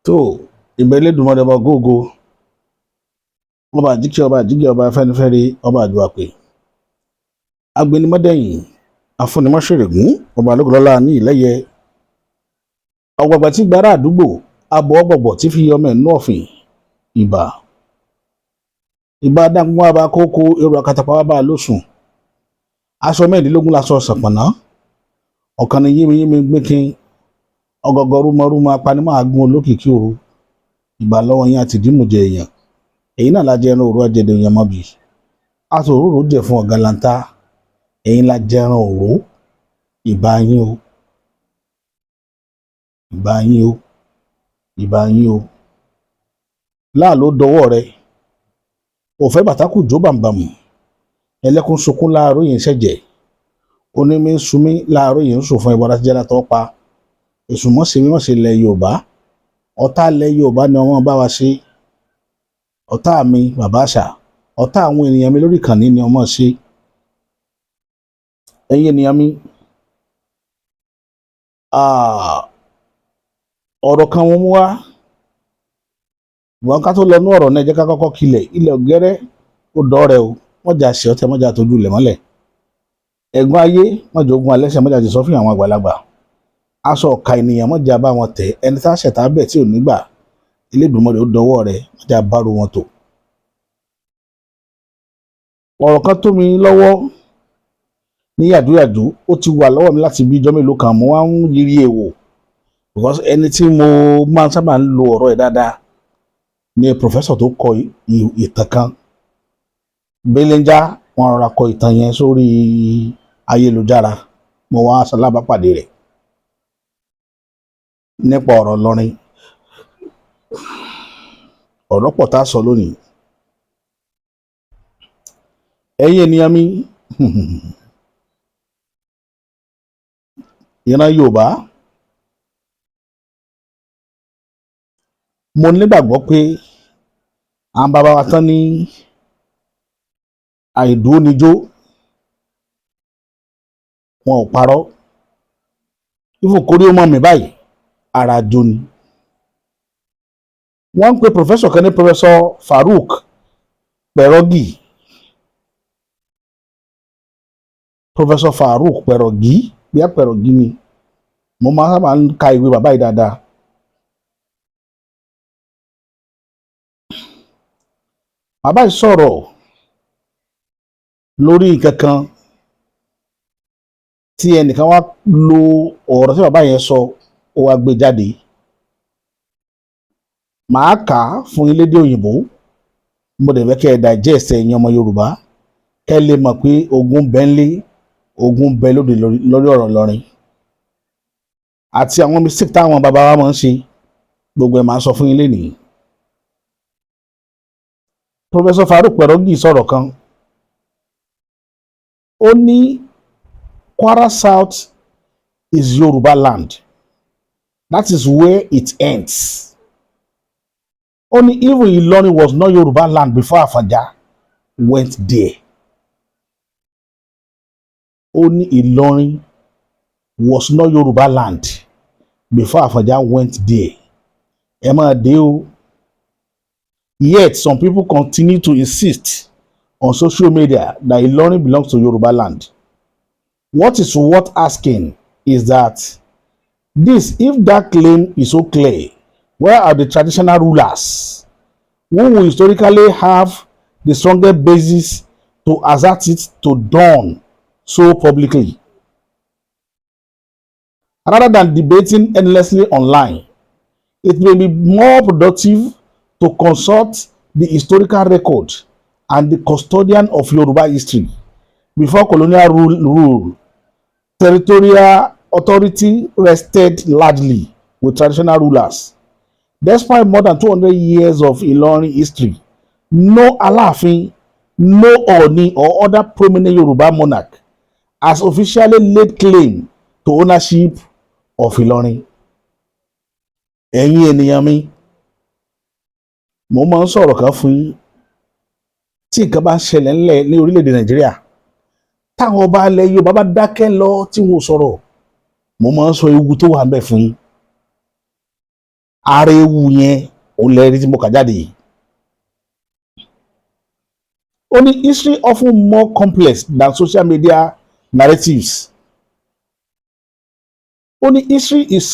Tó ìbà Elédùmarè, ọba gógó, ọba àjíkẹ́, ọba àjíkẹ́, ọba afẹ́nifẹ́re, ọba àdùàpè, agbẹnimọ́dẹ̀yìn, afúnimọ́ṣẹ̀rẹ̀gún, ọba alógúnlọ́lá ní ìlẹ́yẹ, ọ̀gbàgbà tí gbàrà àdúgbò, abọ́ ọ̀gbọ̀gbọ̀ tí fi ọmọ ẹ̀ nú ọ̀fìn. Ìbà ìbà dáńgbọ́n wa bá kókó èrò akatapa wa bá lóṣùn, aṣọ 16 laṣọ ṣàpọ̀nà, ọ̀kan ní yínmiyínmi gbẹ́kin, ọgọgọ rúmọrúmọ apanimọ̀ àgún olókìkí òru. Ìbà lọ́wọ́ yín àti ìdímùjẹ èèyàn, èyí náà la jẹ ẹran òru, ajẹdẹ èèyàn mọ́bì aṣọ òróró jẹ fún ọ̀gá lanta, ẹ̀yin la jẹran òru. Ìbà yín o, ìbà yín o, ìbà yín o. Láàlú dọwọ́ rẹ òfẹ́ bàtàkù jó bàǹbàmù, ẹlẹ́kùn sunkún láàárọ̀ yìí ń ṣẹ̀jẹ̀, onímí ń sunmí láàárọ̀ yìí ń sùn fún ẹbọra tí jẹ́ látọ́ pa èsùn mọ́sẹ̀ mímọ́sẹ̀ ilẹ̀ Yorùbá. Ọ̀tá ilẹ̀ Yorùbá ni ọmọ bá wa ṣe, ọ̀tá mi bàbá àṣà, ọ̀tá àwọn ènìyàn mi lórí ìkànnì ni ọmọ ṣe. Ẹ̀yin ènìyàn mi, ọ̀rọ̀ kan mo mú wá wọn. Ká tó lọ ní ọ̀rọ̀ náà, jẹ́ ká kọ́kọ́ kilẹ̀ ilẹ̀ ọ̀gẹ́rẹ́ ó dọ́ọ̀rẹ́ o. Wọ́n jà ṣe ọtẹ, wọ́n jà tójú ilẹ̀ mọ́lẹ̀. Ẹ̀gbọ́n ayé wọ́n jẹ́ ogun alẹ́sẹ̀, wọ́n jà ti sọ fún àwọn àgbàlagbà. Aṣọ ọ̀ka ènìyàn, wọ́n jà bá wọn tẹ̀. Ẹni tá ṣẹ̀tà bẹ̀ tí ò nígbà, Elédùmarè, ó dọwọ́ rẹ̀, wọ́n jà bárò wọn tò. Ọ̀rọ̀ kan tó mi lọ́wọ́ ní yàjóyàjó, ó ti wà lọ́wọ́ mi láti bí ijọ́ mélòó kan. Mo wá ń yiri èwò because ẹni tí mo máa ń sábà ń lo ọ̀rọ̀ ẹ̀ dáadáa ni professor tó kọ ìtàn kan belenja. Wọn rọra kọ ìtàn yẹn sórí ayélujára, mo wá ṣalábàápàdé rẹ̀ nípa ọ̀rọ̀ Ìlọrin. Ọ̀rọ̀ pọ̀ tá a sọ lónìí. Ẹ̀yin ènìyàn mi, ìran Yorùbá, mo nígbàgbọ́ pé àwọn bàbá wa tán ní àìdúrónijó, wọn ò parọ́. Ifo kórí ó mọ̀ mí báyìí, ara jó ni. Wọ́n ń pe professor kan ní Professor Farouk Pẹ̀rọ́gì. Professor Farouk Pẹ̀rọ̀gì, bíi Pẹ̀rọ̀gì ni. Mo máa sábà ń ka ìwé bàbá yìí dáadáa. Bàbá yìí sọ̀rọ̀ lórí nǹkan kan tí ẹnìkan wá lo ọ̀rọ̀ tí bàbá yẹn sọ, ó wá gbé jáde. Màá kà á fún yín lédè òyìnbó. Mo dẹ̀ fẹ́ kẹ́ ẹ digest, ẹ̀yin ọmọ Yorùbá, kẹ́ ẹ lè mọ̀ pé ogun bẹ ńlé, ogun bẹ lóde lórí ọ̀rọ̀ Ìlọrin àti àwọn mistake táwọn bàbá wa máa ń ṣe. Gbogbo ẹ̀ máa sọ fún yín lénìí. Professor Farouk Pẹ̀rọ́gì sọ̀rọ̀ kan. Ó ní Kwara South is Yoruba land, that is where it ends. Ó ní even Ìlọrin was not Yoruba land before Àfọ̀njá went there. Ó ní Ìlọrin was not Yoruba land before Àfọ̀njá went there. Ẹ máa dé o. Yet some people continue to insist on social media that Ilorin belongs to Yoruba land. What is worth asking is that this: if that claim is so clear, where are the traditional rulers who will historically have the strongest basis to assert it to done so publicly? Rather than debating endlessly online, it may be more productive to consult the historical record and the custodian of Yoruba history. Before colonial rule, territorial authority rested largely with traditional rulers. Despite more than 200 years of Ilorin history, no Alaafin, no Ooni or other prominent Yoruba monarch has officially laid claim to ownership of Ilorin. Ẹ̀yin ènìyàn mi, mo máa ń sọ̀rọ̀ kan fún yín. Tí nǹkan bá ń ṣẹlẹ̀ ńlẹ̀ ní orílẹ̀-èdè Nàìjíríà, táwọn ọba ilẹ̀ Yorùbá bá dákẹ́ lọ tí wọn ò sọ̀rọ̀, mo máa ń sọ ewu tó wà ń bẹ̀ fún yín. Ara ewu yẹn òun lẹ́rí tí mo kà jáde yìí. Ó ní history often more complex than social media narratives. Ó ní history is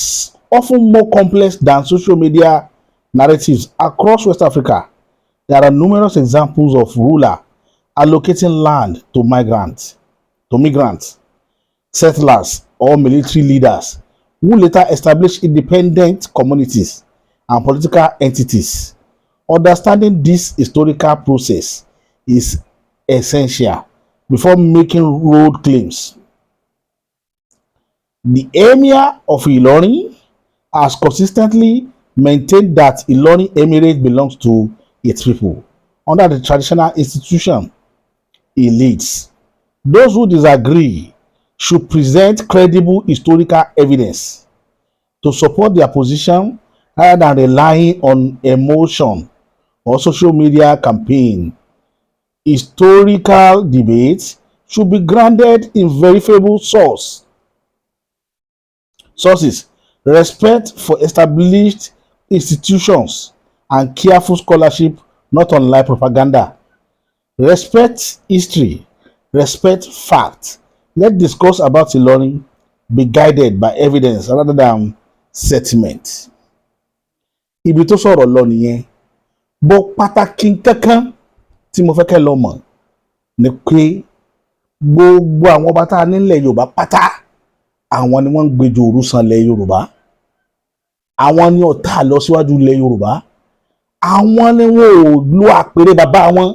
often more complex than social media narratives. Across West Africa, there are numerous examples of ruler allocating land to migrants, settlers or military leaders who later established independent communities and political entities. Understanding this historical process is essential before making bold claims. The Emir of Ilorin has consistently maintained that Ilorin Emirate belongs to its people under the traditional institution he leads. Those who disagree should present credible historical evidence to support their position rather than relying on emotion or social media campaign. Historical debates should be grounded in verifiable sources, respect for established institutions, and careful scholarship, not online propaganda. Respect history, respect fact. Let's discuss about Ilorin be guided by evidence rather than sentiment. Ibi tó sọ̀rọ̀ lọ nìyẹn. Bó pàtàkì kankan tí mo fẹ́ kẹ́ lọ mọ̀ ni pé gbogbo àwọn ọba tá a nílẹ̀ Yorùbá pátá, àwọn ni wọ́n ń gbẹjọ òrùsàn ilẹ̀ Yorùbá, àwọn ni ọ̀tá lọ síwájú ilẹ̀ Yorùbá, àwọn ni wọn ò lo àpèrè bàbá wọn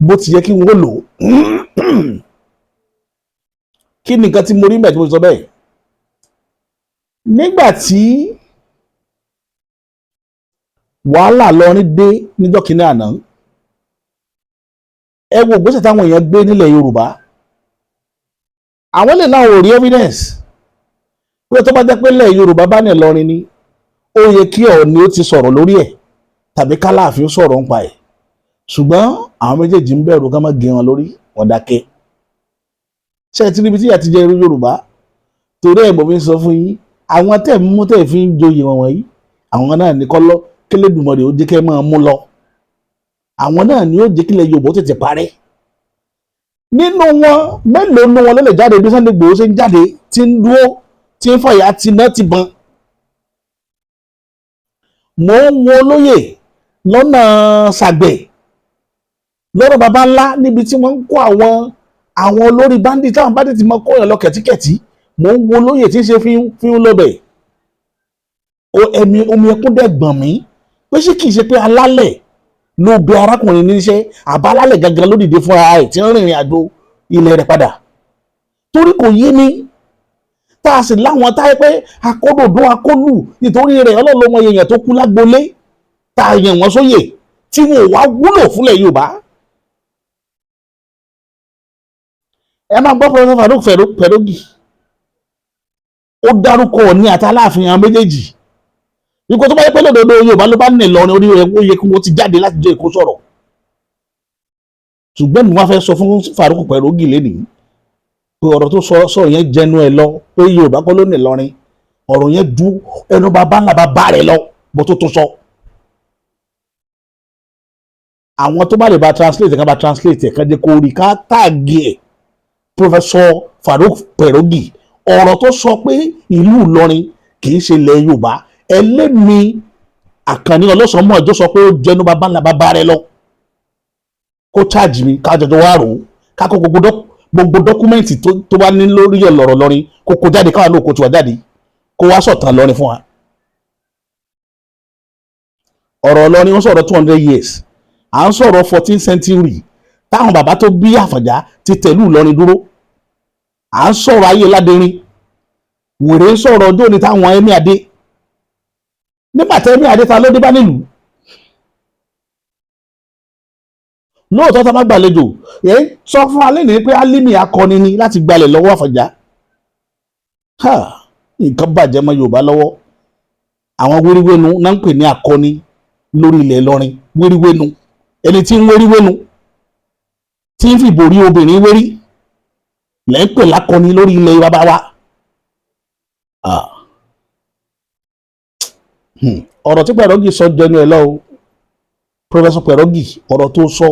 bó ti yẹ kí wọ́n lò ó. Kí ni nǹkan tí mo rí mẹ́ tí mo sọ bẹ́ẹ̀? Nígbà tí wàhálà lọrin dé níjọ́ kínní àná, ẹ wo ìgbésẹ̀ táwọn èèyàn gbé nílẹ̀ Yorùbá. Àwọn lè láwọn ò rí evidence pé tó bá jẹ́ pé ilẹ̀ Yorùbá bá ní Ìlọrin ni, ó yẹ kí Ọọ̀ni ó ti sọ̀rọ̀ lórí ẹ̀ tàbí k'Aláàfin sọ̀rọ̀ nípa ẹ̀, ṣùgbọ́n àwọn méjèèjì ń bẹ̀rù ká má gé wọn lórí, wọ́n dákẹ́. Ṣé ẹ ti ríbi tí ìyà ti jẹ irú Yorùbá? Torí ẹ̀ mo fi ń sọ fún yín, àwọn tẹ̀ ń mú tẹ̀ fi ń joyè wọn wọ̀nyí, àwọn náà ní kọ́lọ́ kélédùmarè ó jẹ́ kẹ́ máa mú lọ, àwọn náà ni ó jẹ́ kílẹ̀ Yorùbá ó tètè parẹ́. Nínú wọn, mélòó nínú wọn ló lè jáde bí Sunday Igboho ṣe ń jáde, tí ń dúró, tí ń fàyà tí ná ti bọn? Mò ń wo olóyè lọ́nà sàgbẹ̀ lọ́rọ̀ baba ńlá níbi tí wọ́n ń kó àwọn olórí bandit, táwọn bandit máa kó yàn lọ kẹ̀tíkẹ̀tí. Mò ń wo olóyè tí ń ṣe fíhún lọ́bẹ̀, ẹ̀mí omi ẹkún dẹ̀ gbọ̀n mí pé ṣé kìí ṣe pé alálẹ̀ ló bẹ arákùnrin níṣẹ́, àbá alálẹ̀ gangan ló dìde fúnra ẹ̀ tí ń rìnrìn àjò ilẹ̀ rẹ̀ padà? Torí kò yé mi, tá a sì láwọn táyé pé akódòdó akólù nítorí rẹ̀, Ọlọ́run ló mọ èèyàn tó kú lágbolé tá a yàn wọ́n sóyè tí wọn ò wá wúlò fúnlẹ̀ Yorùbá. Ẹ máa gbọ́ Professor Farouk Perogi, ó dárúkọ Ọọ̀ni àti Aláàfin, àwọn méjèèjì, wípé tó bá yẹ pé lódodo Yorùbá ló bá ní Ìlọrin, orí rẹ̀, ó yẹ kí wọ́n ti jáde láti jẹ́ èkó sọ̀rọ̀. Ṣùgbọ́n mi wá fẹ́ sọ fún Farouk Perogi lénìí pé ọ̀rọ̀ tó sọ sọ yẹn jẹnu ẹ lọ, pé Yorùbá kọ́ ló ní Ìlọrin, ọ̀rọ̀ yẹn ju ẹnu bàbá ńlá bàbá rẹ̀ lọ bó tó tó sọ. Àwọn tó bá lè bá translate ká bá translate ẹ̀, ká jẹ́ kó rí, ká tag ẹ̀, Professor Farouk Perogi, ọ̀rọ̀ tó sọ pé ìlú Ìlọrin kì í ṣe ilẹ̀ Yorùbá, ẹlẹ́mi Àkànní ọlọ́sànmọ́ ọjọ́ sọ pé ó jẹnu bàbá ńlá bàbá rẹ̀ lọ. Kó charge mi, ká jọjọ wá rò ó, ká kó gbogbo document tó bá ní lórí ọ̀rọ̀ lọ́rin, kó kó jáde, káwọn náà kó tiwa jáde, kó wá sọ̀tàn lọ́rin fún wa. Ọ̀rọ̀ Ìlọrin, wọ́n sọ̀rọ̀ 200 years, à ń sọ̀rọ̀ 14th century táwọn bàbá tó bí Àfọ̀njá ti tẹ̀lú Ìlọrin dúró. À ń sọ̀rọ̀ ayé Ládẹrin, wèrè ń sọ̀rọ̀ ọjọ́ òní táwọn ẹ̀mí adé. Nígbà tẹ́mí adé ta ló dé bá nílùú lóòótọ́, tá a bá gbàlejò ẹ̀ ń sọ fún alẹ́ ní pé Álímì akọni ni láti gbalẹ̀ lọ́wọ́ Àfọ̀njá. Nǹkan bàjẹ́ mọ́ Yorùbá lọ́wọ́. Àwọn wéríwénu náà ń pè ní akọni lórí ilẹ̀ Ìlọrin. Wéríwénu, ẹni tí ń wéríwénu, tí ń fìbò rí obìnrin wérí, lẹ́ ń pè lákọni lórí ilẹ̀ bàbá wa. Ah. Ọ̀rọ̀ tí Pẹ̀rọ́gì sọ jẹnu ẹ lọ o. Professor Pẹ̀rọ́gì, ọ̀rọ̀ tó sọ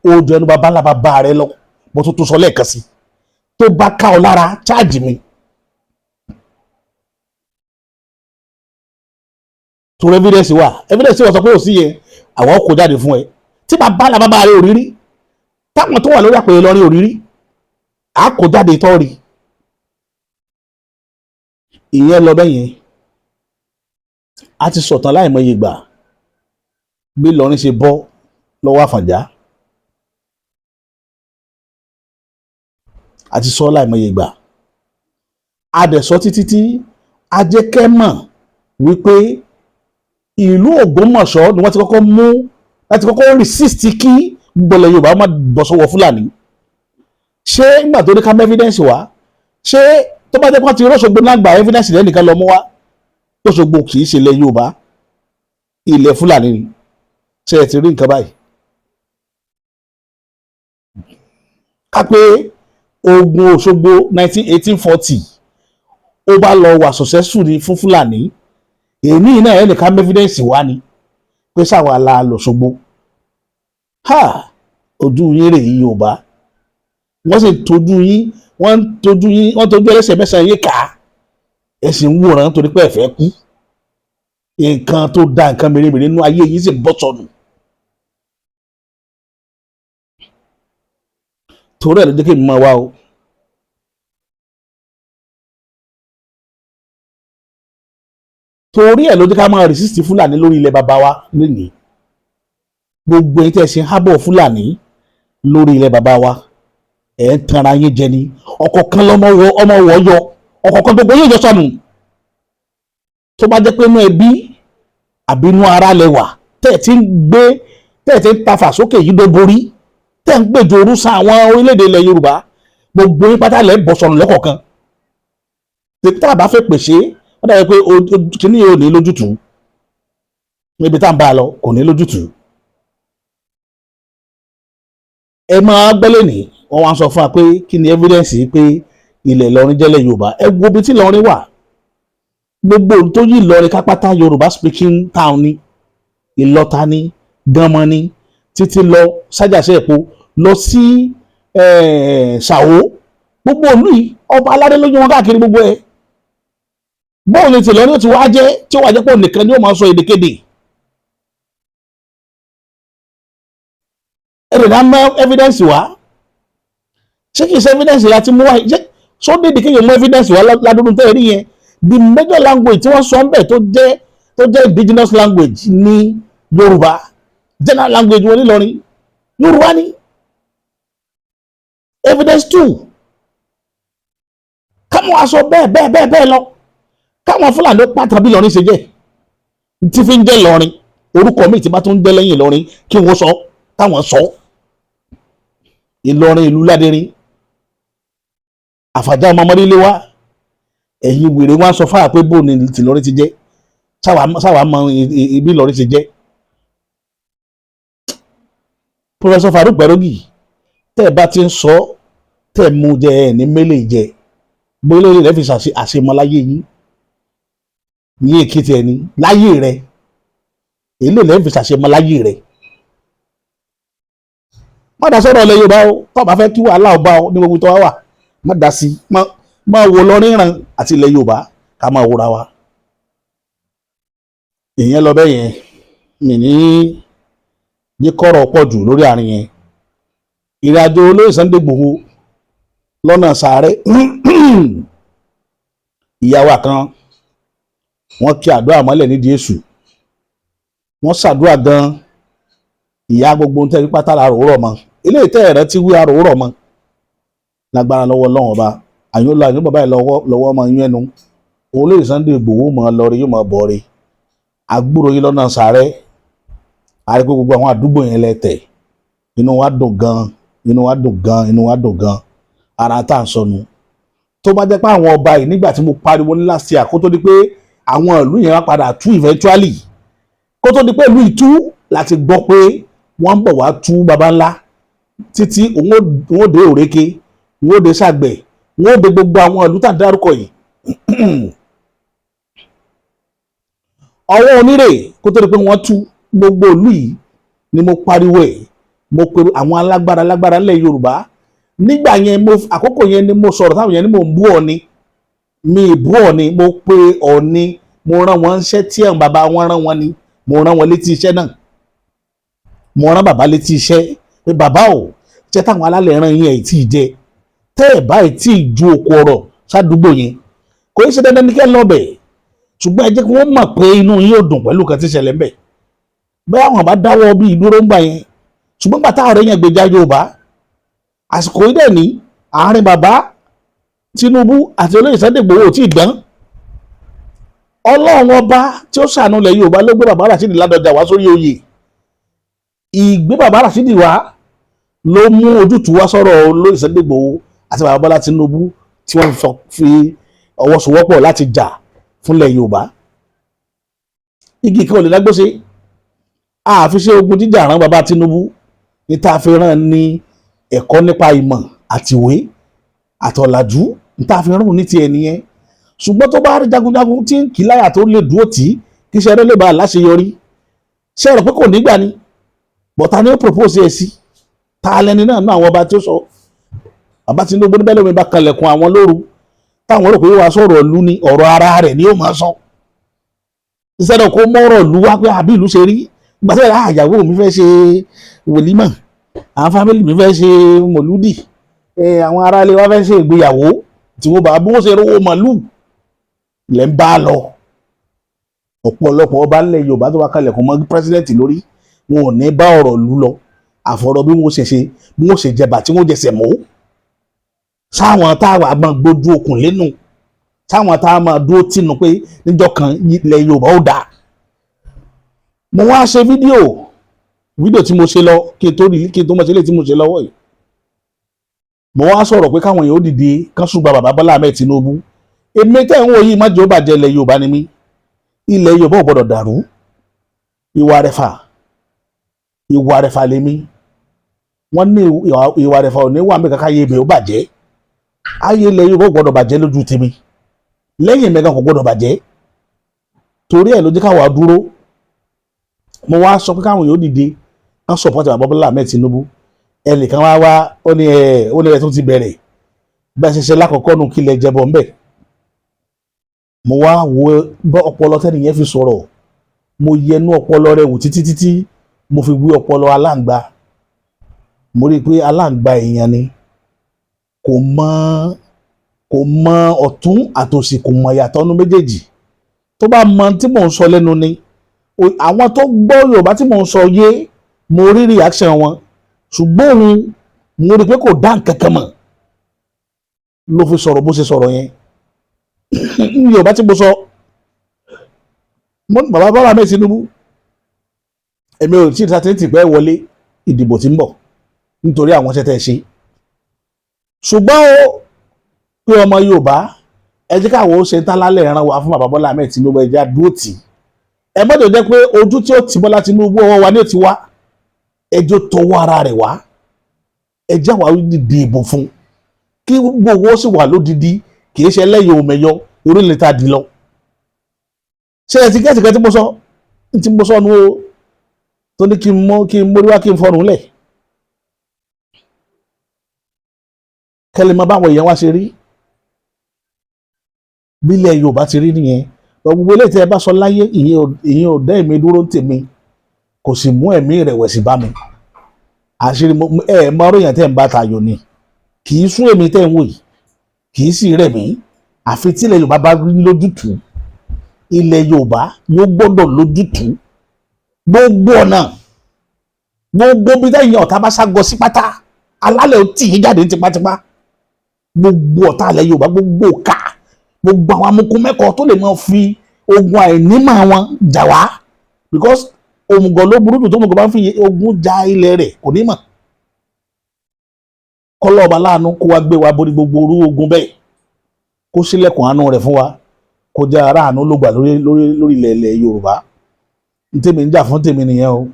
ó jẹnu bàbá ńlá bàbá rẹ lọ. Mo tún tún sọ lẹ́ẹ̀kan sí, tó bá ká ọ lára, charge mi. Torí evidence wà, evidence wà. Sọ pé ò sí yẹn, àwọn kò jáde fún ẹ. Tí bàbá ńlá bàbá rẹ ò rí rí, táwọn tó wà lórí àpèrè lọrin ò rí rí, à kò jáde tọ́ rí. Ìyẹn lọ bẹ́yẹn. A ti sọ̀tàn láìmọye ìgbà bí Ìlọrin ṣe bọ́ lọ́wọ́ Àfọ̀njá. A ti sọ láìmọye ìgbà, a dẹ̀ sọ títí tí a jẹ́ kẹ́ mọ̀ wípé ìlú Ògbómọ̀ṣọ́ ni wọ́n ti kọ́kọ́ mú láti kọ́kọ́ resist kí gbọ́lẹ̀ Yorùbá má bọ́ sọ́wọ́ Fúlàní. Ṣé nígbà tó ní ká mú evidence wá, ṣé tó bá jẹ́ pé wọ́n ti rọ́ṣogbo náà gba evidence lẹ́nìkan lọ mú wá? Òṣogbo kì í ṣe ilẹ̀ Yorùbá, ilẹ̀ Fúlàní ni. Ṣé ẹ ti rí nǹkan báyìí? Ká pé ogun Òṣogbo 1840, ó bá lọ wà successful ní fún Fúlàní, èmi náà ẹnìkan mú evidence wá ni pé sáwọn ala lọ́ṣogbo. Ha, ojú yín rèé Yorùbá. Wọ́n sì tójú yín, wọ́n ń tójú yín, wọ́n tójú ẹlẹ́sẹ̀ mẹ́sàn-án yín kà á. Ẹ sì ń wòran torí pé ẹ fẹ́ kú. Nǹkan tó da, nǹkan mèremère nínú ayé yìí sì bọ́ sọnù. Torí ẹ̀ ló jẹ́ kí n máa wá o. Torí ẹ̀ ló jẹ́ ká máa resist Fúlàní lórí ilẹ̀ bàbá wa lónìí. Gbogbo ẹ̀yin tẹ́ ẹ ṣe ń hábọ̀ Fúlàní lórí ilẹ̀ bàbá wa, ẹ̀ ń tanra yín jẹ ni. Ọ̀kọ̀ọ̀kan lọ́mọ wọ ọmọ wọ̀ yọ, ọ̀kọ̀ọ̀kan gbogbo yóò yọ sọnù. Tó bá jẹ́ pé inú ẹbí àbí inú ara lẹ wà, tẹ́ ẹ̀ ti ń gbé, tẹ́ ẹ̀ ti ń tafà sókè yìí dó borí, tẹ́ ẹ̀ ń gbèjò orúsà àwọn orílẹ̀-èdè ilẹ̀ Yorùbá, gbogbo yín pátá lẹ́ bọ̀ sọnù lọ́kọ̀ọ̀kan. Tá a bá fẹ́ pèsè, ó dàbí pé kíní yóò ní lójútùú níbi tá à ń bá a lọ, kò ní lójútùú. Ẹ máa gbẹ́lẹ̀ ní wọ́n wá ń sọ fún wa pé kí ni evidence yìí pé ilẹ̀ Ìlọrin jẹ́lẹ̀ Yorùbá. Ẹ wo ibi tí Ìlọrin wà, gbogbo ohun tó yí Ìlọrin kápátá Yorùbá speaking town ni. Ìlọta ni, Gánmọ́ ni, títí lọ sájàṣẹ́ èpo lọ sí Ṣàwó, gbogbo ìlú yìí, ọba aládé ló yí wọn káàkiri gbogbo ẹ̀. Bóun ni tìlọrin ó ti wá jẹ́ tí ó wà jẹ́ pé òun nìkan ni ó máa sọ èdèkéde? Ẹ̀rẹ̀ náà mọ evidence wá. Ṣé kìí ṣe evidence láti mú wá? Ṣé sódìdí kéèyàn mú evidence wá ládùúgbò tẹ́ ẹ rí yẹn? The major language tí wọ́n sọ ń bẹ̀ tó jẹ́ indigenous language ní Yorùbá. General language wọn nílọrin, Yorùbá ní. Evidence two, káwọn aṣọ bẹ́ẹ̀ bẹ́ẹ̀ bẹ́ẹ̀ bẹ́ẹ̀ lọ, káwọn Fúlàní ó pàtàkì bí Ìlọrin ṣe jẹ́ tí fi ń jẹ́ Ìlọrin. Orúkọ míì tí bá tún ń jẹ́ lẹ́yìn Ìlọrin, kí wọ́n sọ táwọn sọ. Ìlọrin ìlú ládẹrin, Àfàjá ọmọ ọmọdé lé wa. Ẹ̀yin wèrè wọn sọ fáwọn pé bó ni tìlọrin ti jẹ́, sáwà mọ ibi Ìlọrin ti jẹ́. Professor Farouk Gbẹ̀rọ́gì, tẹ́ ẹ bá ti ń sọ, tẹ́ ẹ mú jẹ, ẹ ní mélèé jẹ bóyá rẹ fi àṣemọ láyé yín ní Èkìtì ẹni láyé rẹ, èlé lẹ́ fi ṣàṣemọ láyé rẹ. Má dá sọ̀rọ̀ ilẹ̀ Yorùbá o. Tó bá fẹ́ kí wàhálà ọba o ní gbogbo tó wá wà, má dá sí. Má wo lọ ríran àti ilẹ̀ Yorùbá, ká máa wúra wa. Ìyẹn lọ bẹ́ẹ̀ yẹn. Mi ní ní kọ́rọ̀ pọ̀ jù lórí àárín yẹn. Ìrìn àjò olóyè Sunday Igboho lọ́nà sàárẹ̀, ìyàwó kan, wọ́n kí àdúrà mọ́lẹ̀ nídìí èṣù, wọ́n ṣàdúrà gan. Ìyá gbogbo ń tẹ́rí pátá la rò mọ́ eléyìí tẹ́ ẹ̀rẹ́ tí wí àrò rọ̀ mọ́ lágbára lọ́wọ́ Ọlọ́run Ọba. Àyùn lọ àyùn bàbá yìí lọ́wọ́ lọ́wọ́ ọmọ yín ẹnu olóyè Sunday Igboho mọ́ ọ lọ́ọ́ rí, yóò mọ́ ọ bọ̀ rí. Àgbúrò yín lọ́nà sàárẹ̀, a rí pé gbogbo àwọn àdúgbò yẹn lẹ tẹ̀. Inú wa dùn gan, inú wa dùn gan, inú wa dùn gan. Ara tá à ń sọnù, tó bá jẹ́ pé àwọn ọba yìí, nígbà tí mo pariwo ní last year, kó tó di pé àwọn ìlú yẹn wá padà tú eventually, kó tó di pé ìlú ìtú láti gbọ́ pé wọ́n ń bọ̀ wá tú baba ńlá títí òun ó dé Òrékè, òun ó dé Sàgbẹ̀, òun ó dé gbogbo àwọn ìlú tá à ń dárúkọ yìí. Ọwọ́ onírè kó tó di pé wọ́n tú gbogbo ìlú yìí ni mo pariwo ẹ̀. Mo pe àwọn alágbára alágbára ńlẹ̀ Yorùbá nígbà yẹn. Mo àkókò yẹn ni mo sọ̀rọ̀ táwọn yẹn ni mo ń bú Ọ̀ọ̀ni. Mi ì bú Ọ̀ọ̀ni. Mo pe Ọ̀ọ̀ni, mo rán wọn iṣẹ́ tí àwọn bàbá wọn rán wọn ni. Mo rán wọn létí iṣẹ́ náà. Mo rán bàbá létí iṣẹ́ pé, bàbá o, iṣẹ́ táwọn alálẹ̀ rán yín ẹ̀ tí ì jẹ tẹ́ ẹ̀ báyìí tí ì ju òkú ọ̀rọ̀ sádùúgbò yẹn. Kò í ṣe dandan ní kẹ́ lọ bẹ̀, ṣùgbọ́n ẹ jẹ́ kí wọ́n mọ̀ pé inú yín ò dùn pẹ̀lú nǹkan tí ń ṣẹlẹ̀ ń bẹ̀. Bẹ́ẹ̀ àwọn bá dáwọ́ bí ìdúró ń gbà yẹn, ṣùgbọ́n gbàtà ọ̀rẹ́ yẹn gbèjà Yorùbá àsìkò yìí dẹ̀ ní àárín bàbá Tinubu àti olóyè Sunday Igboho ò tí ì dán. Ọlọ́run ọba tí ó ṣàánú ilẹ̀ Yorùbá ló gbé bàbá Rasheed Ládọjà wá sórí oyè. Ìgbé bàbá Rasheed wá ló mú ojútùú wá sọ̀rọ̀ olóyè Sunday Igboho àti bàbá Bọ́lá Tinubu, tí wọ́n fi ọwọ́ sowọ́pọ̀ láti jà fúnlẹ̀ Yorùbá. Igi kan ò lè dágbóṣe. Àfi ṣe ogun jíjà rán bàbá Tinubu ní tá a fi rán ní ẹ̀kọ́ nípa ìmọ̀ àtìwé àtọ̀làjú ní tá a fi rán ní tiẹ̀ nìyẹn. Ṣùgbọ́n tó bá rí jagunjagun tí ń kì í láyà tó lè dúró tì í kí iṣẹ́ rẹ̀ lè bá a láṣeyọrí, ṣé ẹ rò pé kò nígbà ni? Bọ̀tá ni ó propose ẹ̀ sí ta lẹni náà náà, àwọn ọba tí ó sọ bàbá Tinubu níbẹ̀ lómi bá kalẹ̀kùn àwọn lóru, táwọn rò pé wàá sọ̀rọ̀ ìlú ni, ọ̀rọ̀ ara rẹ̀ ni ó máa sọ. Instead of kó mọ́rọ̀ ìlú wá pé àbí ìlú ṣe rí ìgbà tí àyàwó mi fẹ́ ṣe wòlímọ̀, àwọn family mi fẹ́ ṣe mọ̀lúdì, àwọn aráalé wa fẹ́ ṣe ìgbéyàwó, tí wọ́n bá bí wọ́n ṣe rówó màlúù lẹ́ ń bá lọ. Ọ̀pọ̀lọpọ̀ ọba ńlẹ̀ Yorùbá tó bá kalẹ̀kùn mọ́ president lórí, wọn ò ní bá ọ̀rọ̀ ìlú lọ, àfọ̀rọ̀ bí wọ́n ṣe ṣe, bí wọ́n ṣe jẹba, tí wọ́n jẹsẹ̀ mọ́ sáwọn táwa máa gbójú okùn lẹ́nu, sáwọn táwa máa dúró tìǹú pé níjọ́ kan ilẹ̀ Yorùbá ó dáa. Mo wá ṣe fídíò tí mo ṣe lọ kí n tó rí, kí n tó mọ̀ sílẹ̀ tí mo ṣe lọ́wọ́ yìí. Mo wá sọ̀rọ̀ pé káwọn èèyàn ó dìde kán ṣùgbọ́n bàbá Bọ́lá Ahmed Tinubu. Èmi tẹ́ ń wò yìí, má jẹ́ ó bàjẹ́, ilẹ̀ Yorùbá ni mí. Ilẹ̀ Yorùbá ò gbọ́dọ̀ dàrú. Ìwà rẹ̀fà, ìwà rẹ̀fà lèmi. Wọ́n ní ìwà rẹ̀fà ò ní wà mí kankan. Ayé ibẹ̀ ó bàjẹ́. Ayé ilẹ̀ Yorùbá ò gbọ́dọ̀ bàjẹ́ lójú tèmi. Lẹ́yìn mẹ́gan kò gbọ́dọ̀ bàjẹ́. Torí ẹ̀ ló jẹ́ káwa dúró. Mo wá sọ pé káwọn yóò dìde kán support bàbá Bọ́lá Ahmed Tinubu. Ẹnìkan wá wá, ó ní ẹ ó ní ẹ tó ti bẹ̀rẹ̀ bẹ́ẹ̀ ṣe ṣe lákọ̀ọ́kọ́ nù, kí lẹ jẹbọ ńbẹ̀. Mo wá wo bọ́ ọpọlọ tẹ́nìyẹn fi sọ̀rọ̀. Mo yẹnu ọpọlọ rẹ̀ wò títí títí, mo fi wí ọpọlọ aláǹgbá. Mo rí i pé aláǹgbá èèyàn ni. Kò mọ ọ̀tún àtòsì, kò mọ ìyàtọ̀ nínú méjèèjì. Tó bá mọ tí mò ń sọ lẹ́nu ni àwọn tó gbọ́ Yorùbá tí mò ń sọ yé, mo rí reaction wọn. Ṣùgbọ́n òun, mo rí i pé kò dá nǹkan kan mọ̀ ló fi sọ̀rọ̀ bó ṣe sọ̀rọ̀ yẹn. Ní Yorùbá tí mo sọ, mo ní bàbá Bọ́lá Ahmed Tinubu, èmi ò tí ì sátẹ́ǹtì pẹ́ wọlé ìdìbò tí ń bọ̀ nítorí àwọn iṣẹ́ tẹ́ ẹ ṣe, ṣùgbọ́n o pé ọmọ Yorùbá, ẹ jẹ́ káwọn ó ṣe ń tálálẹ̀ ẹran wa fún bàbá Bọ́lá Ahmed Tinubu. Ẹ jẹ́ á dúró tì í. Ẹ mọ́jọ jẹ́ pé ojú tí ó ti Bọ́lá Tinubu, ọwọ́ wa ní ó ti wá. Ẹjọ́ tọwọ́ ara rẹ̀ wá. Ẹ jẹ́ àwa dìde ìbò fún kí gbogbo owó sì wà lódidi. Kì í ṣe ẹlẹ́yìn òmẹyọ orílẹ̀ tá a di lọ. Ṣé ẹ ti gẹ́tì kan tí mo sọ, tí mo sọ nu o, tó ní kí n mọ kí n mórí wá, kí n fọrùn lẹ̀, kẹ́lẹ́ mọ báwọn èèyàn wá ṣe rí, bílẹ̀ Yorùbá ti rí nìyẹn. Gbogbo eléyìí tí ẹ bá sọ láyé, ìyẹn ò dá èmi dúró ń tèmi, kò sì mú ẹ̀mí ìrẹ̀wẹ̀sì bá mi. Àṣírí ẹ mọ ọ̀rọ̀ yẹn tẹ́ ń bá tayò ni. Kì í sún èmi tẹ́ ń wò yìí, kì í sì rẹ̀ mí, àfi tí ilẹ̀ Yorùbá bá rí lójútùú. Ilẹ̀ Yorùbá yóò gbọ́dọ̀ lójútùú. Gbogbo ọ̀nà, gbogbo bí tẹ́yìn ọ̀tá bá ságọ sí pátá, alálẹ̀ ó tì yín jáde ní tipátipá. Gbogbo ọ̀tá ilẹ̀ Yorùbá, gbogbo ká, gbogbo àwọn amukun mẹ́kọ̀ọ́ tó lè máa fi ogun àìnímọ̀ wọn jà wá, because òmùgọ̀ ló burú jù. Tó òmùgọ̀ bá ń fi ogun ja ilẹ̀ rẹ̀, kò ní mọ̀. Kọ́lọ́ ọba láàánú kó wá gbé wa borí gbogbo orú ogun bẹ́ẹ̀, kó sílẹ̀kùn àánú rẹ̀ fún wa, kó jẹ́ ara àánú ló gbà lórí ilẹ̀ Yorùbá. Ní tèmi ń jà fún tèmi nìyẹn o,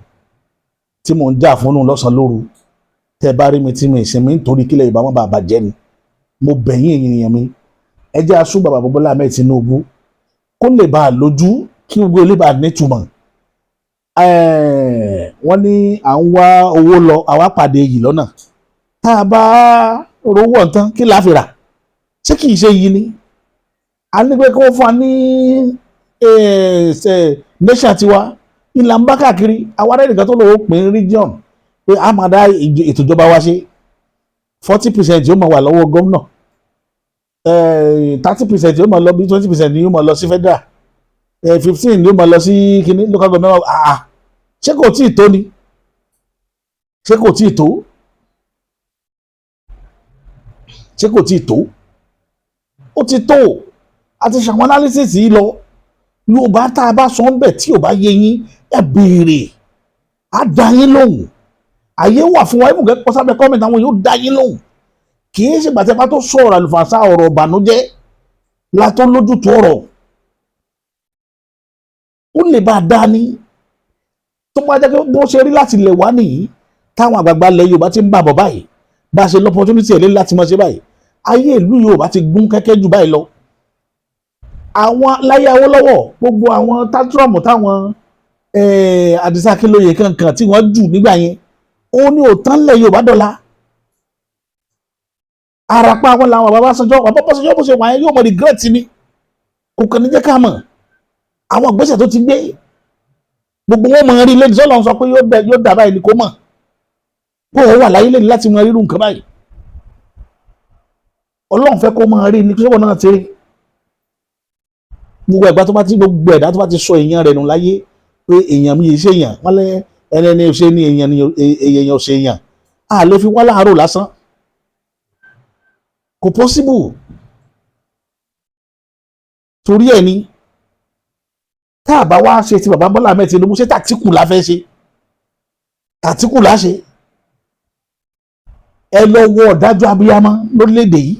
tí mò ń jà fún nù lọ́sàn-án lóru. Tẹ́ bá rí mi tí mi ìsinmi nítorí kílẹ̀ Yorùbá má bàa bàjẹ́ ni. Mo bẹ̀ yín, èèyàn mi, ẹ jẹ́ asún bàbá Bọ́lá Ahmed Tinubu kó lè bá a lójú. Kí gbogbo ilé bá nítumọ̀. Wọ́n ní à ń wá owó lọ, àwa pàdé yìí lọ́nà. Tá a bá rówó ọ̀tán, kí la fi rà? Ṣé kìí ṣe yìí ni a ní pé kí wọ́n fún wa ní nation tiwa? Ìlà ń bá káàkiri. Àwa rẹ̀ nìkan tó lọ́wọ́ pín region pé a máa dá ètò ìjọba wa ṣe. 40% yóò máa wà lọ́wọ́ gómìnà, 30% yóò máa lọ bí, 20% yóò máa lọ sí federal, 15 yóò máa lọ sí kíní local government. Ah, ṣé kò tíì tó ni? Ṣé kò tíì tó? Ṣé kò tíì tó? Ó ti tó. A ti ṣàwọn analysis yìí lọ. Yorùbá tá a bá sọ ń bẹ̀ tí ò bá yé yín, ẹ béèrè, á dá yín lóhùn. Àyè wà fún wa. Ibùkẹ́ kọ́ sábẹ́ comment, àwọn yóò dá yín lóhùn. Kì í ṣe gbàtẹ́ bá tó sọ̀rọ̀ àlùfànṣá, ọ̀rọ̀ ìbànújẹ́ la tó lójútu ọ̀rọ̀. Ó lè bá a dá ní tó bá jẹ́ pé bó ṣe rí láti lè wá nìyí, táwọn àgbààgbà ilẹ̀ Yorùbá ti ń bà bọ̀ báyìí, bá a ṣe l'opportunity ẹ̀ lé láti máa ṣe báyìí, ayé ìlú Yorùbá ti gún kẹ́kẹ́ jù báyìí lọ. Àwọn láyé Awólọ́wọ̀, gbogbo àwọn tantrum táwọn Àdìsá Akínlóye kankan tí wọ́n jù nígbà yẹn, ó ní òtán lẹ̀ Yorùbá dọ̀la. Arapa wọn làwọn bàbá Ọbásanjọ́. Bàbá Ọbásanjọ́, bó ṣe wà yẹn, yóò mọ regret ni. Kò kàn ní jẹ́ ká mọ̀ àwọn ìgbésẹ̀ tó ti gbé. Gbogbo wọn mọ̀ rí lẹ́nu sọ́lọ́ sọ pé yóò dà báyìí ni. Kò mọ̀ kó o wà láyé lẹ́nu láti mọ rírun nǹkan báyìí. Ọlọ́run fẹ́ kó máa rí ni. Kí sọ́wọ́n náà ti rí gbogbo ẹ̀gbá tó bá ti, gbogbo ẹ̀dá tó bá ti sọ èèyàn rẹ̀ nù láyé pé èèyàn mi yìí ṣe èèyàn, wọ́n lé ẹni ẹni ṣe ni èèyàn ni èèyàn ṣe èèyàn. A lè fi wá láàárọ̀ lásán, kò possible. Torí ẹ̀ ni tá a bá wá ṣe ti bàbá Bọ́lá Ahmed Tinubu, ṣé tàtíkù la fẹ́ ṣe? Tàtíkù la ṣe. Ẹ lọ wọ ọ̀dájú abiyamọ lórílẹ̀‐èdè yìí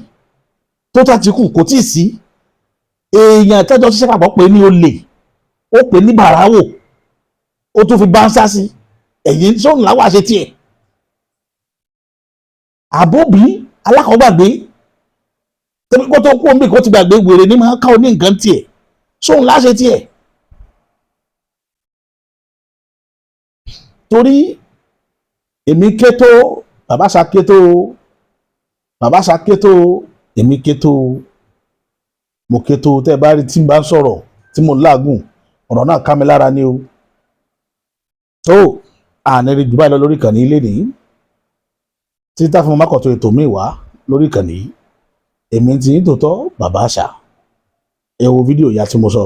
tó tàtíkù kò tí ì sí. Èèyàn tẹ́jọ́ ṣiṣẹ́ papọ̀ pé ní olè, ó pè ní bàráwò, ó tún fi báńsá sí ẹ̀yìn sóun làwọn àṣẹ tiẹ̀. Àbóbí alákọ̀ọ́gbàgbé tẹ́bí kó tó kú omi kó ti gbàgbé wèrè ní máa ká oní nǹkan tiẹ̀ sóun láṣẹ tiẹ̀. Torí èmi ké tó bàbá sa ké tó, bàbá sa ké tó, èmi ké tó, mo ké tó. Tẹ́ ẹ bá rí tí n bá ń sọ̀rọ̀ tí mo ń láàgùn, ọ̀rọ̀ náà ká mi lára ni o. Tó àní rí jù báyìí lọ lórí ìkànnì ilé nìyí títí tá fún mi mákọ̀tún ètò míì wá lórí ìkànnì yìí. Èmi ti ń tòótọ́ bàbá àṣà. Ẹ wo fídíò ìyá tí mo sọ.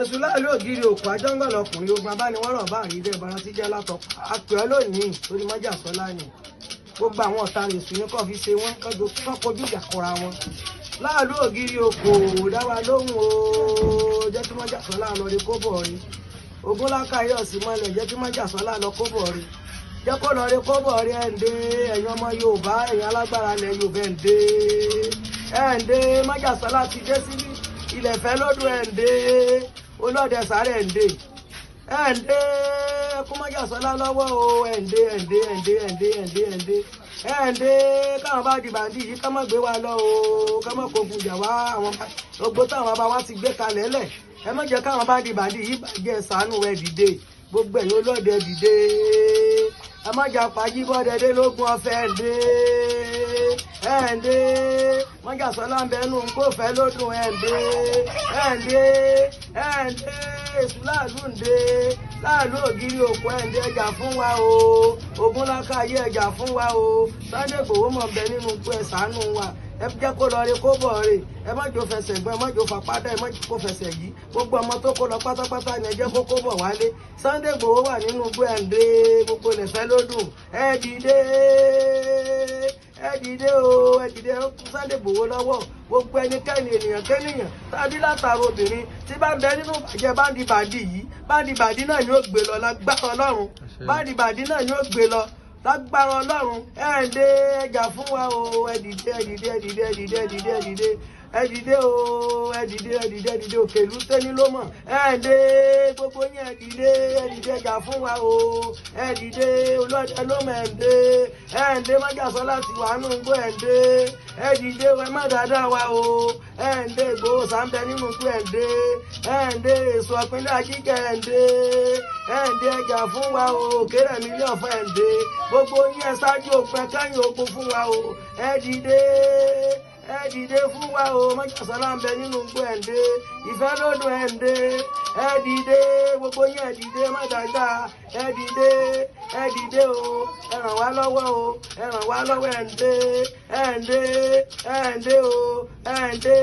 Èṣù láàlú ògiri òkú àjọngàn lọkùnrin ogun abániwọ́rọ̀ bá rí bẹ́ẹ̀ bára tí jẹ́ látọ̀ àpè ọ́ lónìí torí mọ́jà sọ́lá ni. Gbogbo àwọn ọ̀tá èṣù ní kò fi ṣe wọ́n kọ́ kojú ìjà kọra wọn. Láàlú ògiri òkò dá wa lóhùn o, jẹ́ kí mọ́jà sọ́lá lọ rí kó bọ̀ rí. Ogun lákàyè ọ̀sìn mọ́lẹ̀, jẹ́ kí mọ́jà sọ́lá lọ kó bọ̀ rí, jẹ́ kó lọ rí kó bọ̀ rí. Ẹ̀ ń dé ẹ̀yin ọmọ Yorùbá, ẹ̀yin alágbára ilẹ̀ Yorùbá, ẹ̀ ń dé mọ́jà sọ́lá ti dé síbí ilẹ̀ fẹ́ lódò. Ẹ̀ ń dé olóde sáré, ẹ̀ ń dé kó mọ́jà sọ́lá lọ́wọ́ o. Ẹ̀ ń dé ẹ̀ ń dé ẹ̀ ń dé ẹ̀ ń dé ẹ̀ ń dé ẹ̀ ń dé ẹ̀ ń dé káwọn bá di bàǹdì yìí ká má gbé wa lọ o, ká má kógun jà wá. Àwọn gbogbo táwọn bá wa ti gbé kalẹ̀ lẹ̀, ẹ má jẹ́ káwọn bá di bàǹdì yìí bàjẹ́. Ṣàánú, ẹ dìde. Gbogbo ẹ̀yin olóde dìde, ẹ má jà pàjíbọ́dẹ̀dẹ̀ lógún ọ̀fẹ́. Ẹ̀ ń dé ẹ̀ ń dé mọ́jà sọ́lá ń bẹnu kó fẹ́ lódùn. Ẹ̀ ń dé ẹ̀ ń dé ẹ̀ ń dé èṣù láàlú ń dé láàlú ògiri òkú. Ẹ̀ ń dé ẹjà fún wa o, ogun lákàyè ẹjà fún wa o. Sunday Igboho mọ̀ bẹ nínú ikú, ẹ ṣàánú wa. Ẹ jẹ́ kó lọ rí kó bọ̀ rí. Ẹ má jò fẹsẹ̀ gbọ́n, ẹ má jò fapádà, ẹ má jò kó fẹsẹ̀ yí. Gbogbo ọmọ tó kó lọ pátápátá ni ẹ jẹ́ kó kó bọ̀ wálé. Sunday Igboho wà nínú igbó. Ẹ̀ ń dé gbogbo lẹ̀fẹ́ lódùn. Ẹ dìde, ẹ dìde o, ẹ dìde. Sunday Igboho lọ́wọ́ gbogbo ẹnikẹ́ni, ènìyàn kẹ́nìyàn tàbí látara obìnrin tí bá ń bẹ nínú ìbàjẹ́ báńdì bàndì yìí, báńdì bàndì náà ni ó gbé lọ lágbára Ọlọ́run. Báńdì bàndì náà ni ó gbé lọ. Lágbára Ọlọ́run, ẹ ǹdé, ẹ jà fún wa o. Ẹ dìde, ẹ dìde, ẹ dìde, ẹ dìde, ẹ dìde, ẹ dìde, ẹ dìde o, ẹ dìde, ẹ dìde, ẹ dìde. Òkèlú tẹ́ni ló mọ̀. Ẹ ǹdé, gbogbo yín, ẹ dìde, ẹ dìde, ẹ jà fún wa o. Ẹ dìde, olóòdẹ ló mọ̀. Ẹ ǹdé, ẹ ǹdé, májàsọ́lá ti wà nù gbó. Ẹ ǹdé, ẹ dìde, ẹ má dáadáa wa o. Ẹ ǹdé, Ìgbòho sàǹbẹ nínú gbó. Ẹ ǹdé, ẹ ǹdé, èso ọ̀pìnlẹ̀ àjíkẹ́. Ẹ ǹdé, ẹ ǹdé, ẹ jà fún wa o. Òkèrè mílíọ̀nù fún. Ẹ ǹdé, gbogbo yín, ẹ ṣáájú òpin kẹ́yìn ogun fún wa o. Ẹ dìde, ẹ dìde fún wa o. Májàsọ́lá ń bẹ nínú igbó. Ẹ ǹdé, ìfẹ́ lódò. Ẹ ǹdé, ẹ dìde, gbogbo yín, ẹ dìde, má dáadáa. Ẹ dìde, ẹ dìde o, ẹ ràn wá lọ́wọ́ o, ẹ ràn wá lọ́wọ́. Ẹ ǹdé, ẹ ǹdé, ẹ ǹdé o, ẹ ǹdé,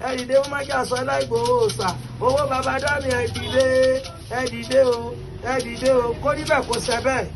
ẹ dìde fún Májàsọ́lá Ìgbòho ṣà owó baba dami. Ẹ dìde, ẹ dìde o, ẹ dìde o. Kó níbẹ̀ kó ṣẹ bẹ́ẹ̀.